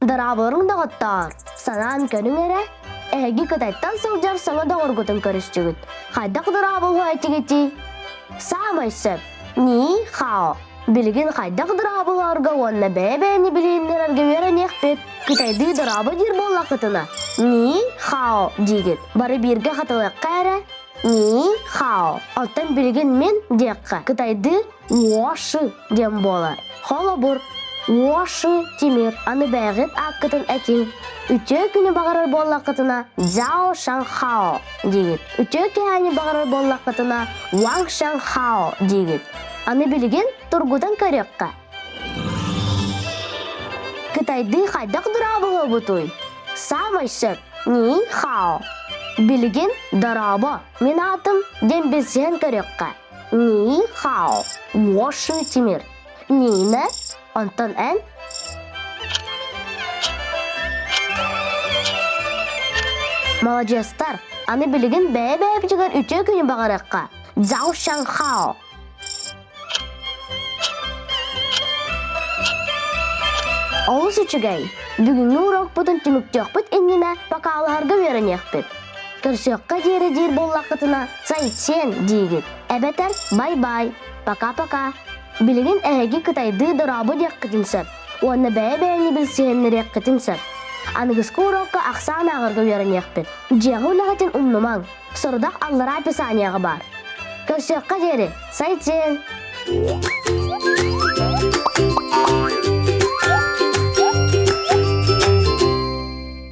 Дорооборуҥ, доҕоттоор! Санаан көрүҥ эрэ, эһиги Кытайтан сылдьар саҥа доҕоргутун көрүстүгүт. Хайдах дорооболуо этигитий? Саамай сөп, ни хао. Билигин хайдах дорооболоорго уонна бэйэ-бэйэни билиһиннэрэргэ үөрэниэхпит. Кытайдыы дорообо диир буоллаххытына, ни хао диигит. Бары бииргэ хатылыахха эрэ, ни хао. Оттон билигин мин диэххэ, кытайдыы 我是 диэн буолар. Холобур, 我是 Тимир, аны бэйэҕит ааккытын этиҥ. Үтүө күнү баҕарар буоллаххытына, Цзао Шан Хао диигит. Үтүө киһини баҕарар буоллаххытына, Ваҥ Шан Хао диигит. Аны билигин тургутан көрүөххэ. Кытайдыы хайдах дорооболуобутуй? Саамай сөп, Ни хао. Билигин дорообо, мин аатым диэн билсиһэн көрүөххэ. 你好，我是 Тимир. 你呢? Онтон эн? Маладьыастар, аны билигин бэйэ-бэйэбитигэр үтүө күнү баҕарыахха. Цзао Шан Хао. Олус үчүгэй! Бүгүҥҥү уруокпутун түмүктүөхпүт иннинэ покалаһарга үөрэниэхпит. Көрсүөххэ диэри диир буоллаххытына, Цайцен диигит, эбэтэр бай-бай, пока-пока. Билигин эһиги кытайдыы дорообо диэххитин сөп уонна бэйэ-бэйэни билсиһиннэриэххитин сөп. Аныгыскы уруокка ахсаан ааҕарга үөрэниэхпит. Дьиэҕэ үлэҕитин умнумаҥ, сорудах аллараа описаниеҕа баар. Көрсүөххэ диэри, Цайцен!